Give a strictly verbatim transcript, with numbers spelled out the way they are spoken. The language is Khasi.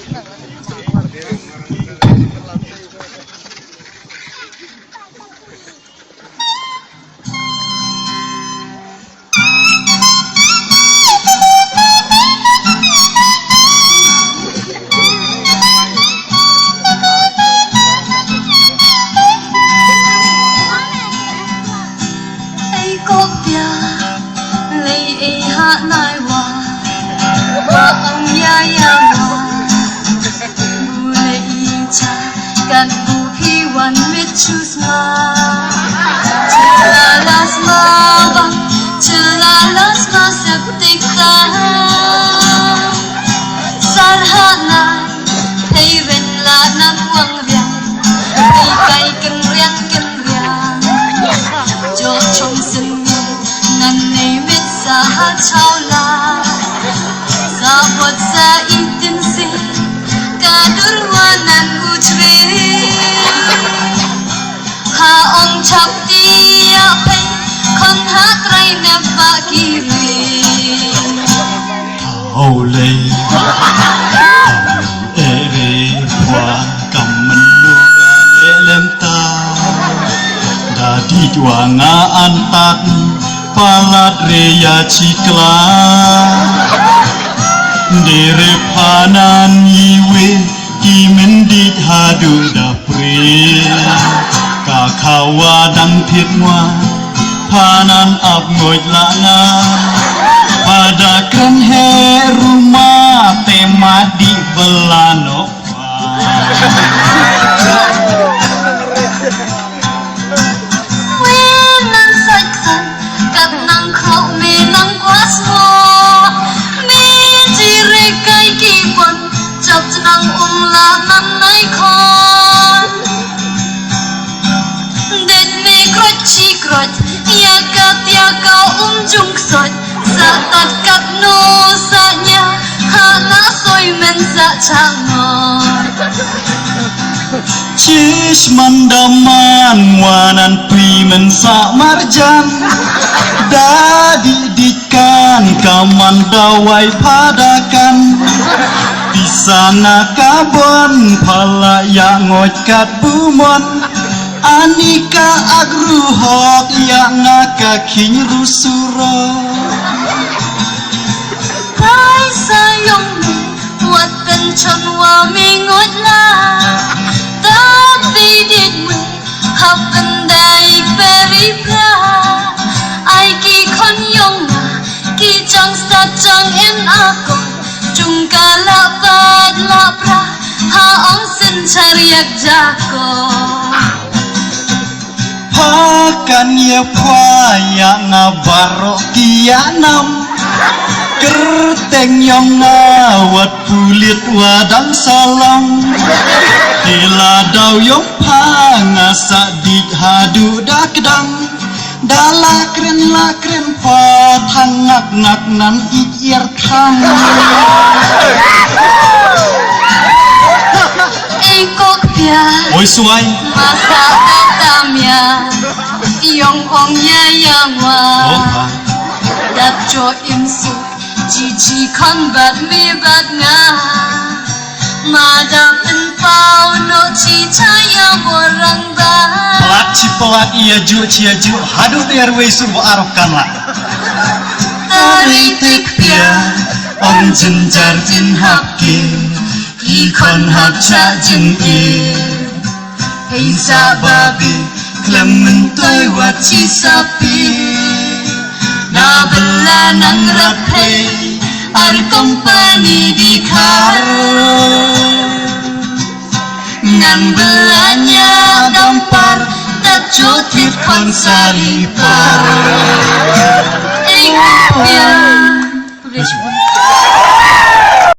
Ei kok pia, lei ei ha nai wa, wa ong ya ya wa, bu lei ei cha, kan bu phi wan mit chus ma. Chila las ma wa, chila las ma sep tik ta. Sar ha nai, hei ren la nan wang riang, hei kai ken riang ken riang. Jo chong sen ngan nei mit sa ha chaw la. Sa bot sa itin si, ka dur wa nan u chri. Ha ong chap ti ya pei, khon ha trai ne pa ki ri. Aw lei, aw lei, eh, re, pwa, kam menung, eh, lem ta. Da dit wa nga antat, palat re ya chikla. De re phanan iwe, ki mendit haduh da pre. Ka khawa dang thit mwa, phanan ap ngoit la nga. Pada kren he ruma, te ma di belano. Wen nan sait san, kat nang khok me nang kwas mo. Me jire kai ki pon, chap nang um la nan nai khon. Det me krot chi krot, ya kat ya ka um jung ksot. Sa tat kat no sa nya, ha na soi men sa chang mo. Chish man da man wa nan pui men sa marjan. Da di di kan ka man da wai pada kan. Pisana ka bon pala ya ngoit kat bumon. Ani ka ak ruhok ya nga ka khing rusuro. Pai sa yong me, wat ten chon wa me ngot la. Ta pe dit me, hap ten dai peri pra. Ai ki khon yong nga, ki chang start chang en akon. Chung ka la pat la pra, ha ong sen chariak jako. Pha kan ye pha ya nga baroh ki ya nam. Kerteng yong nga wat pulit wa dang salang. Ki la daw yong pha nga sa dit haduh da kdang. Da la kren la kren pha thang ngak ngak nan ik iar thang. Ei kok pia. Oi suai. Masa kata mia. Yong ong ya yang wa. Oh, ha. Dap jo im su. Chi chi khon bat me bat nga. Ma da pynpaw no chi cha ya mo rang ba. Palat chi palat, ia ju chi ia ju. Haduh de arwei sur ba arok kan la. Tari tik pia, ong jin jar jin hap ki. Ki khon hap cha jin ki. Hei sa babi, klem mentoi wat chi sapi. Na bela nang raphei, ar kompani di khar. Ngan bela nya dampar, tat chotir khon sari par. Ing pia.